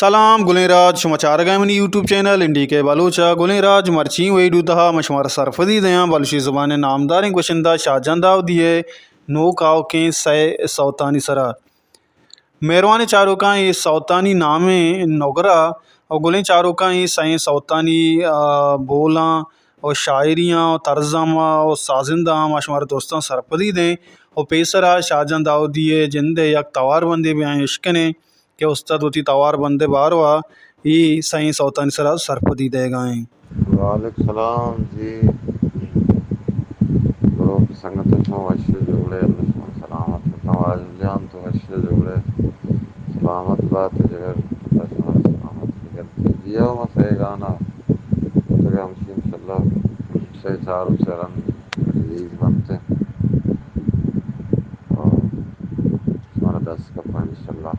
سلام گلیں راج، شما چارگ ءَ منی یوٹیوب چینل این ڈی کے بلوچ ءَ۔ گلیں راج، مرچی ویڈیو تہا من شمارا سرپدی دیاں بلوچی زبان ءِ نامداریں گوشندہ شاہجان داؤدی ءِ نوک آؤکیں سئے سوتانی سرا۔ مہروانیں چاروکاں، اے سوتانی نامیں نگرہ ءُ گلیں چاروکاں، اے سئیں سوتانی، آ، بولاں ءُ شاعریاں ءُ طرزاں ما ءُ سازندہ آں ما شمارا دوستاں سرپدی دیں ءُ پیسرا شاہجان داؤدی ءِ جند ءِ یک توار بندے بیایں اشکنیں کہ استاد وتی توار بند ءِ باروا اے سئیں سوتانی سرا سرپدی دئیگا ایں۔ وعلیکم سلام جی۔ گروپ سنگت، شما وش جوڑے؟ اللہ شما سلامت بکن۔ واجل جان تو وش جوڑے؟ سلامت بات جگر، اللہ شما سلامت بکن۔ جی او ما سئے گانا تو ہمشی انشاءاللہ سئے چار و چرن ریلیز بنتے۔ اور شمارا دست کپاں انشاءاللہ۔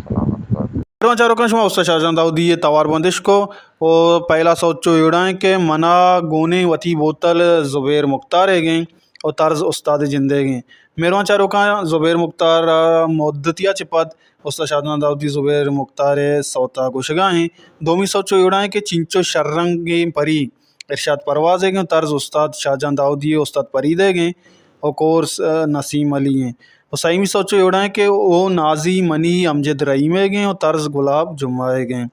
سلامت بات۔ مہروان چاروکاں، شما استاد شاہجان داؤدی ءِ توار بندش کو ءُ پہلا سوت چو ایڑائیں کہ منا گونیں وتی بوتل زبیر مختار ءِ گیں ءُ طرز استاد جندے گیں۔ مہروان چاروکاں، زبیر مختار ءَ مدتیا چہ پد استاد شاہجان داؤدی زبیر مختار ءِ سوتا گوشگا ایں۔ دومی سوت چو ایڑائیں کہ چنچو شررنگیں پری، ارشاد پرواز ءِ گیں، طرز استاد شاہجان داؤدی ءُ استاد پرید ءِ گیں ءُ کورس، آ، نسیم علی ایں۔ ءُ سیمی سوت چو ایڑائیں کہ او نازی منی امجد رحیم ءِ گیں ءُ طرز گلاب جمعہ ءِ گیں۔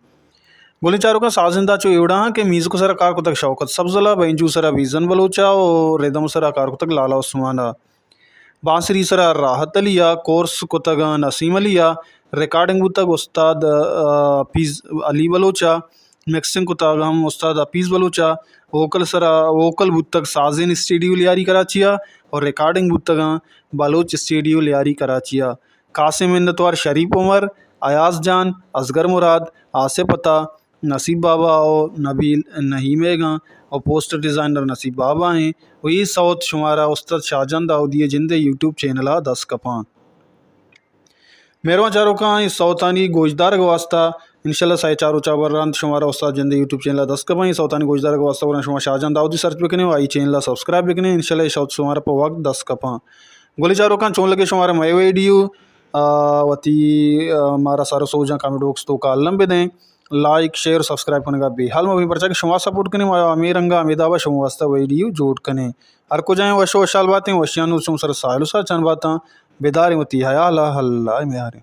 گلیں چاروکاں، سازندہ چو ایڑاں کہ میوزک سرا کار کتگ شوکت سبزل ءَ، بینجو سرا بیزن بلوچ ءَ ءُ ردم سرا کار کتگ لالا عثمان ءَ۔ بانسری سرا راحت علی ءَ، کورس کتگ نسیم علی ءَ، ریکارڈنگ بوتگ استاد، آ، حفیظ علی بلوچ ءَ، مکسنگ کتگ ہم استاد حفیظ بلوچ ءَ، ووکل سرا، ووکل بوتگ سازین اسٹوڈیو لیاری کراچی ءَ اور ریکارڈنگ بوتگ بلوچ اسٹوڈیو لیاری کراچی ءَ۔ خاصیں منتوار شریف عمر، ایاز جان، اصغر مراد، آصف عطا، نصیب بابا ءُ نبیل نعیم ءِ گاں ءُ پوسٹر ڈیزائنر نصیب بابا ایں ءُ اے سوت شمارا استاد شاہجان داؤدی ءِ جند ءِ یوٹیوب چینل ءَ دست کپاں۔ مہروان چاروکاں، اے سوتانی گوشدارگ ءِ واسطہ انشاءاللہ سئے چار و چار برانت شمارا استاد جند ءِ یوٹیوب چینل ءَ دست کپاں۔ اے سوتانی گوشدارگ ءِ واسطہ گڑا شما شاہجان داؤدی سرچ بکنے ءُ آئی چینل ءَ سبسکرائب بکنے، انشاءاللہ اے سوت شمارا پہ وقت دست کپاں۔ گلیں چاروکاں، چون لگے شمارا مئے ویڈیو، آ، وتی، آ، مارا سر و سوجاں کمنٹ باکس ءِ توکا الم بدیں۔ لائک، شیئر، سبسکرائب کنگا بے حال مبیں، پرچا کہ شما سپورٹ کنیں، ما ہمے رنگا ہمے دابا شما واسطہ ویڈیو جوڑ کنیں۔ ہر کجائیں وش و وشحال باتیں، وشیاں نور شما سر ساحل و ساچان باتاں، بداریں وتی حیالا، اللہ میاریں۔